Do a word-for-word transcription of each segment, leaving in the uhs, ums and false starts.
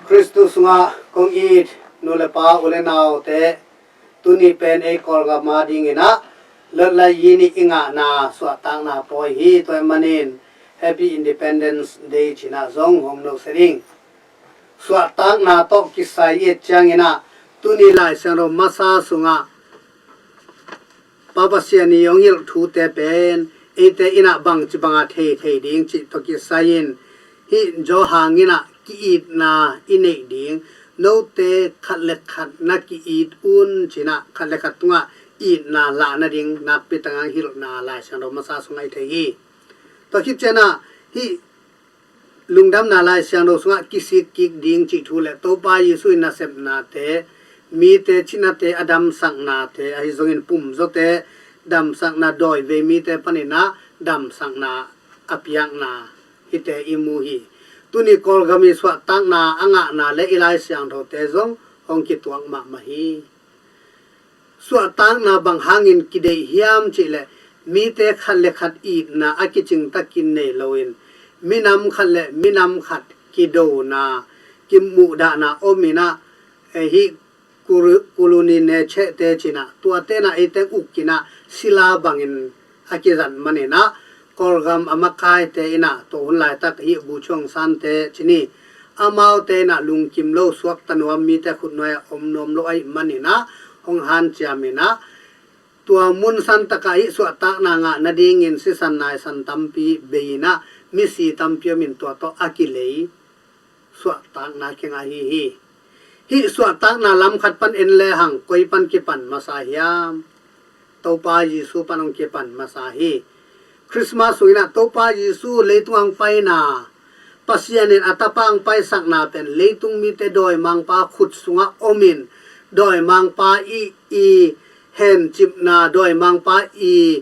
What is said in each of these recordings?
Khristu sungah kong it nu le pa, u le naute, tuni pen ei Kawlgam a dingin ah Lawtlai Yi nih i ngahna suahtakna pawi hi. Tua ahih manin Happy Independence Day ci-in ah zong hong nosia ning. Suahtakna tawh kisai i et ciangin ah tuni Lai Siangtho masa sungah Pa Pasian i hong hilh thute pen eite in ah bangci banga thei thei ding cih tawh kisai-in hih Johan in ah ki-itna i neih ding, note khat le khat na ki-it un ci-in ah khat le khat tungah itna lah nading nakpi takin hilhna Lai Siangtho masa sungah i thei hi. Tua khit ciangin ah hih Lungdamna Lai Siangtho sungah kisik kik ding cih thu le Topa Jesu in nasepnate, mite cihnate a damsaknate, ahi zongin pumzawte damsakna, dawivei mite panin ah damsakna a piakna hihte i mu hi. Tuni Kawlgam i suahtakna a ngahna le i Lai Siangthote zong hong kituak mahmah hi. Suahtakna bang hangin kideih hiam cih leh mite khat le khat itna a kicing takin nei loin minam khat le minam khat kidona, kimuhdahna om in ah, eh, hih kulu-, kuluni ne chehte ci-in ah tuate in ah eite uk in ah sila bangin a kizat manin ah Kawlgam a makaite in ah tua hun laitak hih Bogyoke Aung Sante ci-in amaute in ah lungkim lo, suakta nuam, mite khutnuai ah om nuam lo ahih manin ah hong hanciam in ah tua mun santak ah hih suahtakna ngah nadingin sisan naisan tampi bei in ah misi tampi om in tua tawh a kilei suahtakna kingah hi hi. Hih suahtakna lam khat pan en lehang koi pan kipan masa hiam? Topa Jesu pan hong kipan masa hi. Christmas sungin ah Topa Jesu leitung hong paina, Pasian in a tapa hong paisakna pen leitung mite dawimangpa khut sungah om in, dawimangpa i, i hencipna, dawimangpa i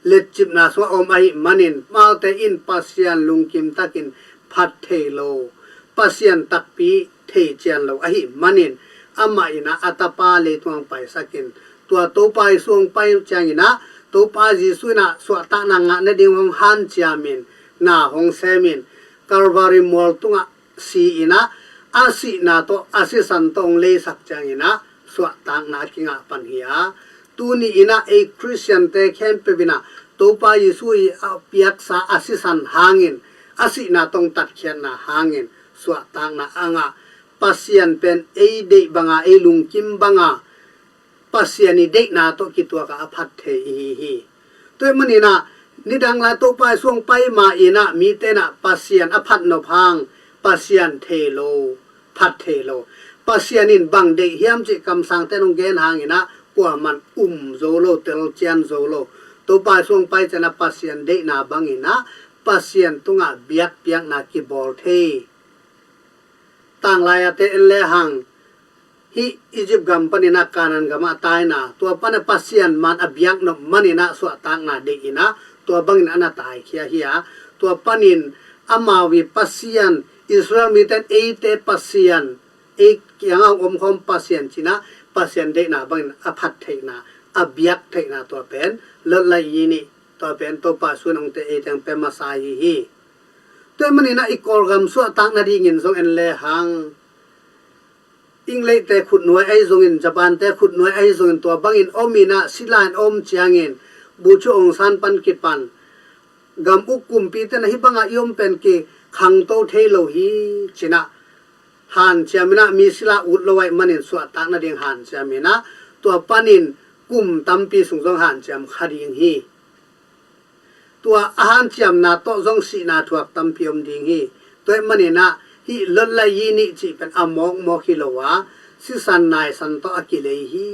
letcipna sungah om ahih manin amaute in Pasian lungkim takin phat thei lo, Pasian takpi thei cian lo ahih manin amah in ah a tapa leitung hong paisakin tua Topa Jesu hong pai ciangin ah Topa Jesu in ah suahtakna ngah nading hong hanciamin, na hong semin, Calvary mual tungah si in ah a sihna tawh a sisan tawh hong leisak ciangin ah suahtakna a kingah pan hi a, tuni in ah ei Khristiante khempeuh in ah Topa Jesu i a piaksa a sisan hangin, a sihna tawh hong tatkhiatna hangin suahtakna a ngah Pasian pen ei deih banga, ei lungkim banga Pasian i deihna tawh kituak a a phat thei i hi hi. Tua ahih manin ah nidang lai Topa Jesu hong pai ma in ah mite in ah Pasian a phat nop hang Pasian thei lo, phat thei lo. Pasian in bang deih hiam cih kamsangte in hong gen hangin ah kuaman um zo lo, telcian zo lo. Topa Jesu hong pai ciangin ah Pasian deihna bangin ah Pasian tungah biakpiakna kibawl thei. Tanglai-ate en lehang hih Egypt gam panin ah Canaan gamah a taina, tua pan ah Pasian maan a biak nop manin ah suahtakna deih in ah tua bangin a na taikhia hi a, tua panin amau i Pasian, Israel mite in eite Pasian, ei kiangah hong omkhawm Pasian ci-in ah Pasian deihna bangin a phat theihna, a biak theihna tua pen Lawtlai Yi nih, tua pen Topa Jesu in hong te, eite hong pia masa hi hi. Tua ahih manin ah i Kawlgam suahtak nadingin zong en lehang Ingleihte khutnuai ahi zongin, Japante khutnuai ahi zongin tua bangin om in ah sila in om ciangin Bogyoke Aung San pan kipan gam uk kumpite in ah hih bangah i om pen kikhangto thei lo hi ci-in ah hanciam in ah mi sila ut lo ahih manin suahtak nading hanciam in ah tua panin kum tampi sung zong hanciam kha ding hi. Tua a hanciamna tawh zong sihna thuak tampi om ding hi. Tua ahih manin ah hih Lawtlai Yi nih cih pen a mawkmawk hi lo a, sisan naisan tawh a kilei hi.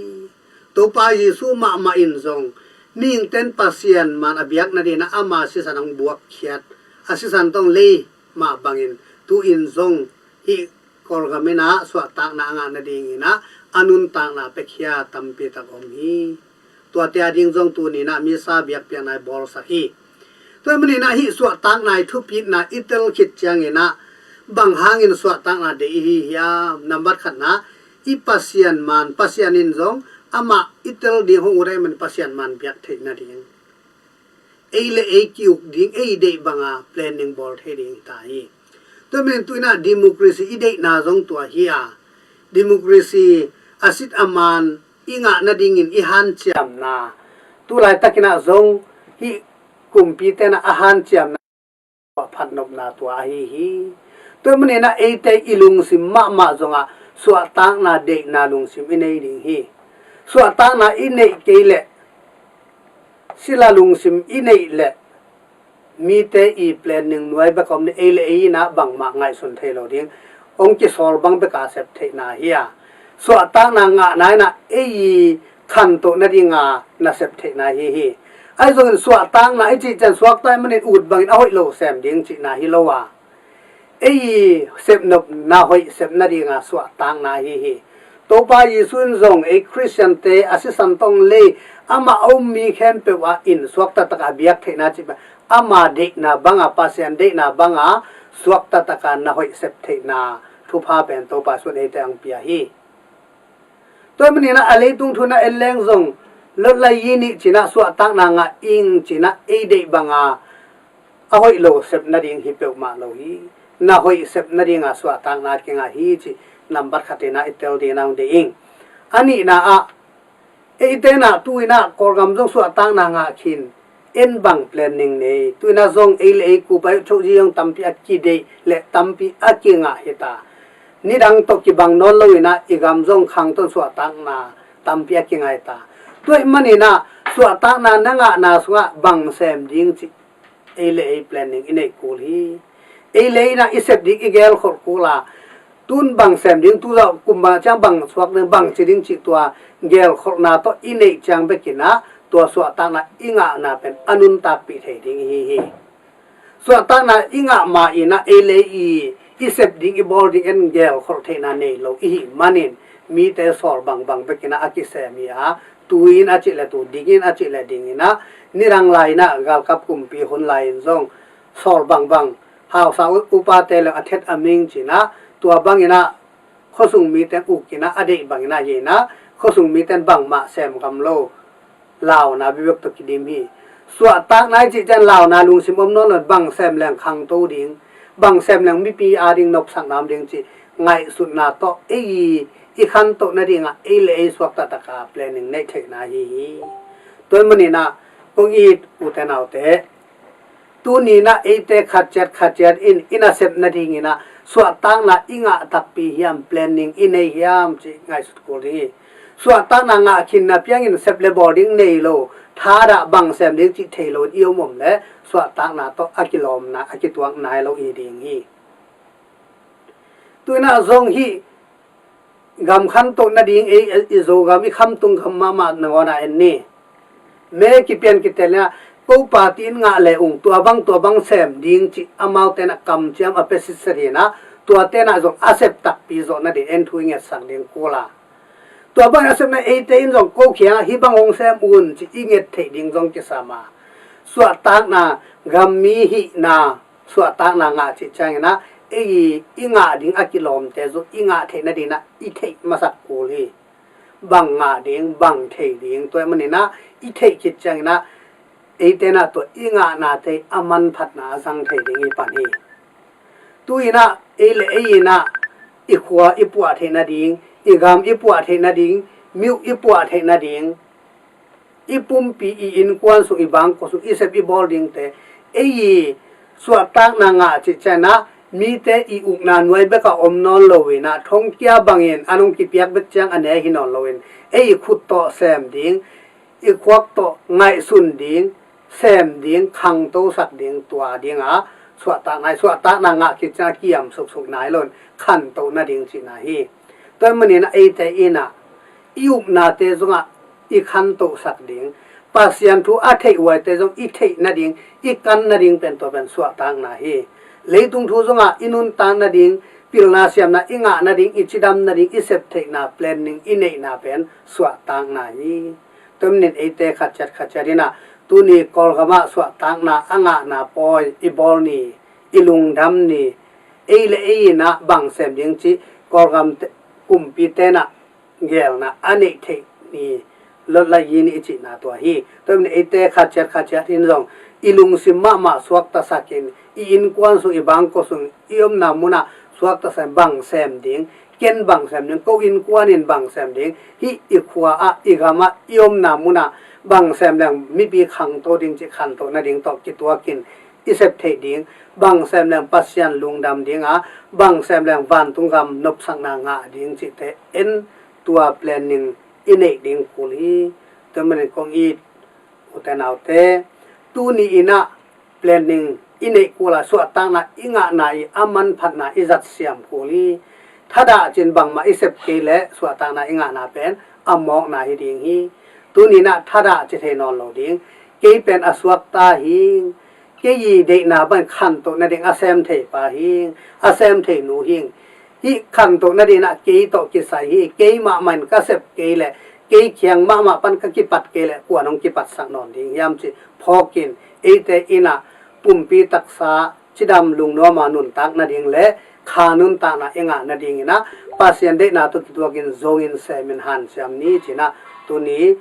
Topa Jesu mahmah in zong mihingte in Pasian maan a biak nadingin ah ama sisan hong buakkhiat, a sisan tawh hong lei mah bangin tu-in zong hih Kawlgam in ah suahtakna a ngah nadingin ah a nuntakna piakhia tampi tak om hi. Tuate a ding zong tuni in ah misa biakpiakna i bawlsak hi. Tua ahih manin ah hih suahtakna i thupitna i tel khit ciangin ah bang hangin suahtakna deih i hi hiam? Nambat khatna, i Pasian maan, Pasian in zong amah i tel ding hong ut ahih manin Pasian maan biak theih nading, ei le ei ki-uk ding, ei deih banga planning bawl thei ding hi ta hi. Tua manin tu-in ah democracy i deihna zong tua hi a, democracy a sit a man i ngah nadingin i hanciamna, tu laitakin ah zong hih kumpite'n ah a hanciamna, a phatnopna tua ahi hi. Tua manin ah eite i lungsim mahmah zongah suahtakna deihna lungsim i nei ding hi. Suahtakna i neih kei leh, sila lungsim i neih leh, mite i planning nuai bek om, ei le ei in ah bangmah ngaihsun thei lo ding, hong kisawl bang bek a sep theihna hi a, suahtakna ngahna in ah ei i khantoh nading a na sep theihna hi hi. Ahi zongin suahtakna i cih ciang suakta ahih manin ut bangin a hoih lo sem ding cihna hi lo a, ei i sepnopna hoih sep nading a suahtakna hi hi. Topa Jesu in zong ei Khristiante a sisan tawh hong lei, amah a um mi khempeuh ah in suakta tak a biak theihna cih bang, ama deihna bang a, Pasian deihna bang a suakta tak a na hoih sep theihna thupha pen Topa Jesu in eite hong pia hi. Tua ahih manin ah a leitung thu-in ah en leng zong, Lot le Yi nih ci-in ah suahtakna ngah ing ci-in ah ei deih bang a, a hoih lo sep nading hi peuhmah lo hi. Na hoih sep nading a suahtakna kingah hi cih nambat khat in ah i tel ding in ah hong deih ing. A nihna ah, eite'n ah tu-in ah Kawlgam zong suahtakna ngah khin, en bang planning nei. Tu-in ah zong ei le ei kupa i uk choji zong tampi a kideih le tampi a kingah hi ta. Nidang tawh kibang nawn lo-in ah i gam zong khangto-in suahtakna tampi a kingah hi ta. Tua ahih manin ah suahtakna na ngahna sungah bang sem ding cih ei le ei planning i neih kul hi. Ei le ei in ah i sep ding i gelkholh kul a, tu-in bang sem ding, tu zah kum bang ciang bang suak ding, bang ci ding cih tua gelkholhna tawh i neih ciang bekin ah tua suahtakna i ngahna pen a nuntakpih thei ding i hi hi. Suahtakna i ngah ma-in ah ei le ei i sep ding i bawl ding en gelkholh theihna nei lo i hih manin mite sawl bangbang bekin ah a kisem hi a, tu-in a cih le tu, dingin a cih le dingin ah, nidang lai-in ah galkap kumpi hun lai-in zong sawl bangbang, hausa u-, upate le a thet a ming ci-in ah, tua bangin ah khuasung mite uk in ah a deih bangin ah hi-in ah, khuasung mite in bangmah sem ngam lo, launa bekbek tawh kidim hi. Suahtakna i cih ciang launa lungsim om nawn lo, bang sem leng khangto ding, bang sem leng mipi a ding nopsakna om ding cih ngaihsutna tawh ei i khantoh nading ah ei le ei suakta tak a planning neih theihna hi hi. Tua ahih manin ah kong it ute naute, tuni-in ah eite khat ciat khat ciat in i nasep nadingin ah suahtakna i ngah takpi hiam, planning i nei hiam cih ngaihsut kul ding hi. Suahtakna ngah khin na piangin sep le bawl ding nei lo, thadah bang sem ding cih thei lo-in i om om leh suahtakna tawh a kilawmna, a kituak nai lo i hi ding hi. Tu-in ah zong hih gam khantoh nading, ei, i Zogam, i khamtung gam mahmah nangawn ah en ni. Me kipian kitel in ah, ko party in ngah le ung, tua bang, tua bang sem ding cih amaute in ah kamciam a pia sitset hi-in ah, tuate in ah zong a sep takpi zawh nading en thu i ngetsak ding kul a. Tua bang a sepna eite in zong ko kiangah hih bang hong sem un cih i nget theih ding zong kisam a. Suahtakna, gam mi hihna, suahtakna ngah cih ciangin ah, ei i ngah ding a kilawmte zong i ngah theih nading ah i theih masak kul hi. Bang ngah ding, bang thei ding, tua ahih manin ah i theih khit ciangin ah eite in ah tua i ngahnate a manphatna a zang thei ding i pan hi. Tu-in ah ei le ei in ah i khua i puah theih nading, i gam i puah theih nading, mi uk i puah theih nading, i pumpi, i innkuan sung, i bangkua sung i sep i bawl dingte, ei i suahtakna ngah cih ciangin ah mite i ukna nuai bek a om nawn lo-in ah, thongkia bangin an hong kipiak bek ciang a ne hi nawn lo-in, ei i khut tawh sem ding, i khuak tawh ngaihsun ding, sem ding, khangtosak ding, tua ding a suahtakna, suahtakna ngah khit ciang a kiam suksuk nai lo-in khantoh nading cihna hi. Tua ahih manin ah eite in ah i upnate zongah i khantohsak ding, Pasian thu a theih huaite zong i theih nading, i kan nading pen tua pen suahtakna hi. Leitung thu zongah i nuntak nading, pilna siamna i ngah nading, i cidam nading, i septheihna, planning i neihna pen suahtakna hi. Tua ahih manin eite khat ciat khat ciat in ah tuni Kawlgam ah suahtakna a ngahna pawi i bawl ni, i lungdam ni. Ei le ei in ah bang sem ding cih Kawlgam te, kumpite in ah gelna a neih theih ni, Lot le Yi nih i cihna tua hi. Tua ahih manin eite khat ciat khat ciat in zong i lungsim mahmah suaktasak in, i innkuan sung, i bangkua sung, i omna munah suakta sem, bang sem ding, ken bang sem ding, ko innkuan in bang sem ding, hih i khua ah, i gam ah, i omna munah bang sem leng mipi khangto ding cih khantoh nading tawh kituakin i sep theih ding, bang sem leng Pasian lungdam ding a, bang sem leng vantung gam nopsakna ngah ding cihte en tua planning i neih ding kul hi. Tua manin kong it ute naute, tuni in ah planning i neih kul a, suahtakna i ngahna i a manphatna i zatsiam kul hi. Thadah cin bangmah i sep kei leh suahtakna i ngahna pen a mawkna hi ding hi. Tuni in ah thadah ci thei nawn lo ding. Kei pen a suakta hi. Kei i deihna bang khantoh nading a sem thei pa hi. A sem thei nu hi. Hih khantoh nading ah kei tawh kisai hi. Kei mahmah in ka sep kei leh, kei kiang mahmah pan ka kipat kei leh, kuan hong kipatsak nawn ding hiam cih phawkin, eite in ah pumpi taksa cidam lungnuam a nuntak nading leh kha nuntakna i ngah nading in ah Pasian deihna tawh kituakin zongin semin hanciam ni ci-in ah tuni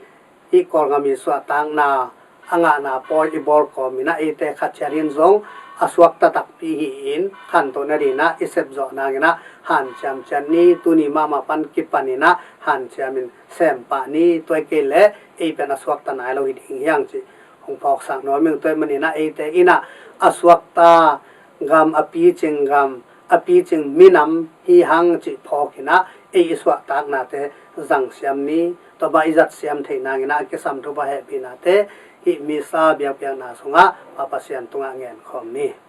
hih Kawlgam i suahtakna a ngahna pawi i bawl kawm in ah eite khat ciat in zong a suakta takpi hi-in khantoh nading in ah i sep zawh nang in ah hanciam ciat ni. Tuni mahmah pan kipan in ah hanciamin sem pah ni. Tua hi kei leh ei pen a suakta nai lo hi ding hi hang cih hong phawksak nuam ing. Tua ahih manin ah eite in ah a suakta gam, a picing gam, a picing minam hi hang cih phawk in ah ei i suahtaknate zangsiam ni. Tua bang i zatsiam theih nang in ah a kisam thupha hehpihnate hih Missa biakpiakna sungah Pa Pasian tungah ngen khawm ni.